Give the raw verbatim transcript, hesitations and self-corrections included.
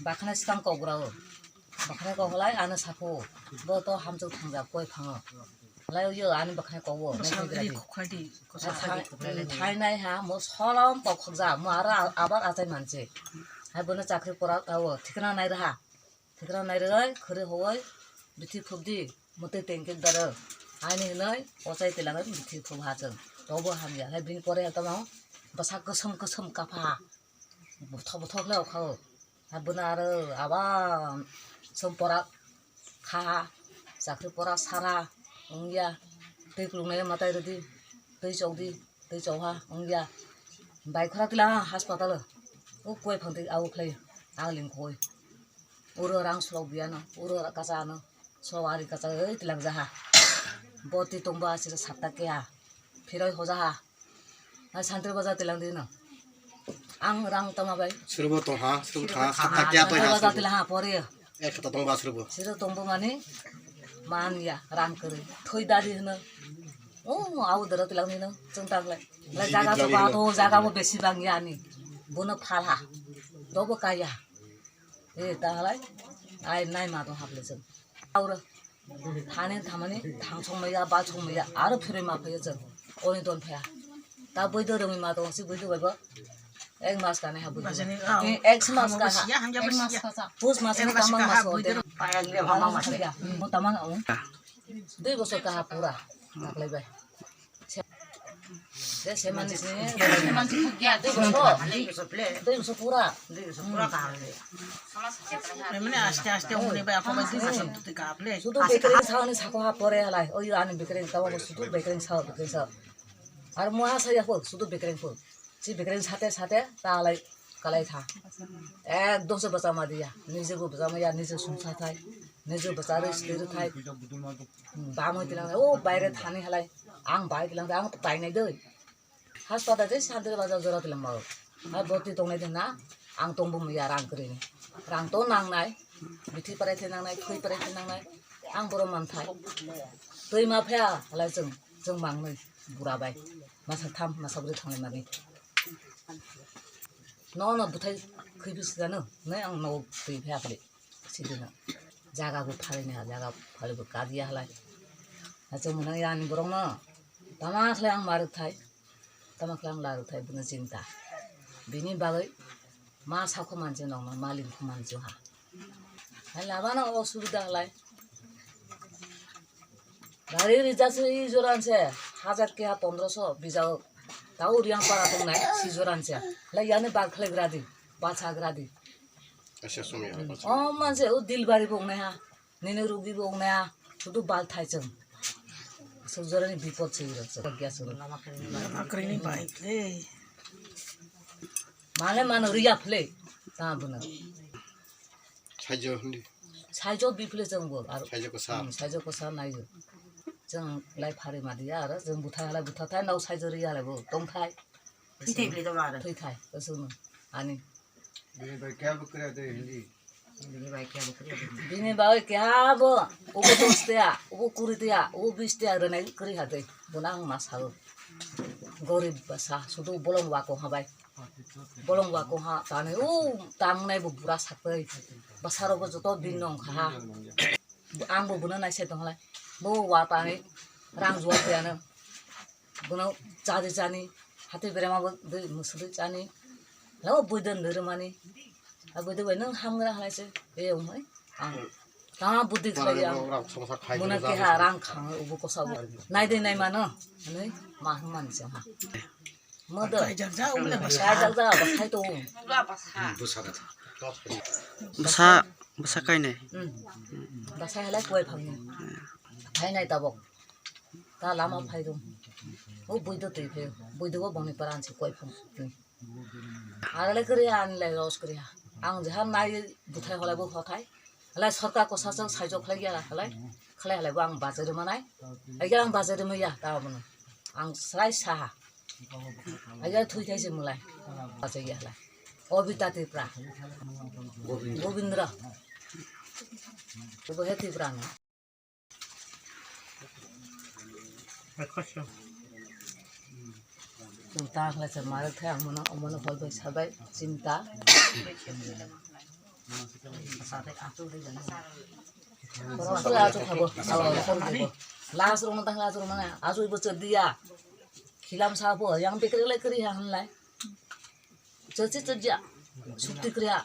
Bakhna skang kok bwrao. Bakhna kok lai ano sako. Bo to hamjwk thangjak koi phango. Lai yo ani bakhna kok bo. Nai kok gra di. Thai nai ha mo solom kok khokjak mo aro abar achai manse. Hai bono chakri pora tao thikna nai raha. Thikra nairwgwi khwrwi howoi bithi phubdi, mwtwi tengkhe daro. Ani hwnwi ochai twlangwi bithi phub ha chwng. Tobo hamya. Hai bini pore tamo bwsa kwswm kwswm kapha. Bothok bothok khlai okha o. Hai bwna aro aba chwng pora kha ha. Chakri pora sara wngya. Twi kulungnai mwtai rwdi. Twi chokdi. Tei chauha wngya. Bai khora kila ha hospital o koi phang tei au khlai ang ling khoi. Uro rang slok biya no, uro kacha no, so ari kacha ei tilang jaha. Boti tongba asira satta kya. Phiroi hoja ha. Ai santri baja tilang di no. Ang rang tama bai. Sirbo tong ha, sirbo tha, satta kya to Santri ya. Baja tilang ha pore. Ek kata tong ba sirbo. Siro tongbo mani man ya rang kari. Thoi dadi hino. Oh, au dara tilang hino. Chwng tak lai. Lai jaga so ba to jaga bo besi bang ya ni. Bono phalha. Dobo kaya. E ta lai. Ai nai ma to haple chwng. Aura. Thani thamani thang song maya ba song maya. Aro phiroi ma phaya chwng. Oni don phaya. Ta boi do rami ma to si boi do bai bo. Ek mas kane ha bui. Ek mas kane ha. Pus mas ni tamang mas ho de. Mo tamang au. Dui bosor kaha pura. Taklai bai. De semani sini. Dui bosor. Dui bosor pura. Mane aste aste umuni bai apa bai dui bosor tu kaple. Sudu bekring sa ni sako ha pore halai. Oyo ani bekring tawa sudu bekring sa bekring sa. Ar mo asa ya ko sudu bekring ko. Si bekreng sate sate ta alai kalai tha. Ekdom se bachama diya. Nije bo bachama ya, nije sungsa thai. Nije bacharwi siri thai. Bamwi tilang o baire thani halai. Ang bai tilang ang bai nai doi. Hospital tei santri bajar jora tilang bao. Hai boti tongnai din na. Ang tongbo muya rang kri ni. Rang to nang nai. Bithi parai the nang nai, thui parai the nang nai. Ang boro man thai. Twi ma phaya halai chwng, chwng mang nai. Bura bai masa tham masa bwrwi thanglai mani. Nono bwthai khwi bisi jano nai ang nogo twi phai akhli sidino. Jaga bo phalai ni ha, jaga phalai bo kadiya halai. Achung mwnang yani borok no tama khlai ang marwk thai, tama khlai ang larwk thai bwno chinta. Bini bagwi ma sakho manchi nokno ma limkho manchi ha. Hai labano osubida halai. Gari rijak se i joran se hajar keha pondroso bijao. Tao riang para tongnai si joran se. Lai yani bag khlai gradi, bacha gradi. Asa sumya. O manse o dilbari bo ongnai ha. Nini rugi bo ongnai ha. Sudu bal thai chwng. Aswk jorani bipod se iro chwng. Gya chwng. Lama krini bai le. Mane mano riya phle. Ta bwno. Saijo hindi. Saijo biphle chwng bo. Ar saijo kosa. Hmm, saijo kosa naijo. Chwng lai phari ma diya aro chwng bwthai halai bwtha thai nau saijo riya halai bo tong thai. Thwi thai bile dong aro. Thwi thai, aswk no. Ani. Bini bai kya bukre de hindi. Bini bai kya bukre de hindi. Bini bai kya bo, ubo dos tiya, ubo kuri tiya, ubo bis tiya rwnai kri ha de. Bwno ang ma sao. Gorib bwsa, sudu bolong wako ha bai. Bolong wako ha, tani u tangnai bo bura saktai. Bwsarok bo joto bin nong kha ha. Ang bo bwno naisai tong lai. Bo wa tani rang juwa tiya no. Bono chadi chani, hati berema bo dui musudi chani. Labo buidon dui rwmani. A buido bai nang hamgra halai se. E umai. Ang. Tama budi khlai ang. Mona keha rang khang ubu kosa ubu. Nai de nai mano. Nai ma hum man se ha. Modo. Kaijak ja umle basa. Kaijak ja basa to. Bwsa, bwsa kainai. Hmm. Basa halai koi phangni. Phainai tabok. Ta lama phai dong. O buido twi phai. Buido bo bongni paran se koi phang. Arale kri ani lai los kri ha. Ang jaha nai buthai holai bo hothai. Halai sorkar kosa chwng saijo khlai ya halai. Khlai halai bo ang bajari manai. Ai ang bajari maya ta bono. Ang srai saha. Ai thui thai se mulai. Bajai ya halai. Obita Tripura. Gobindra. Bo he Tripura no. Chwng ta khlai se marwk thai ang mano, omono hol bai sabai chinta. Last rok no tang last rok mana asu ibo chwrdia. Khilam sapo yang bekre lai kri ha hanlai. Chwrchi chwrdia. Sukti kri ha.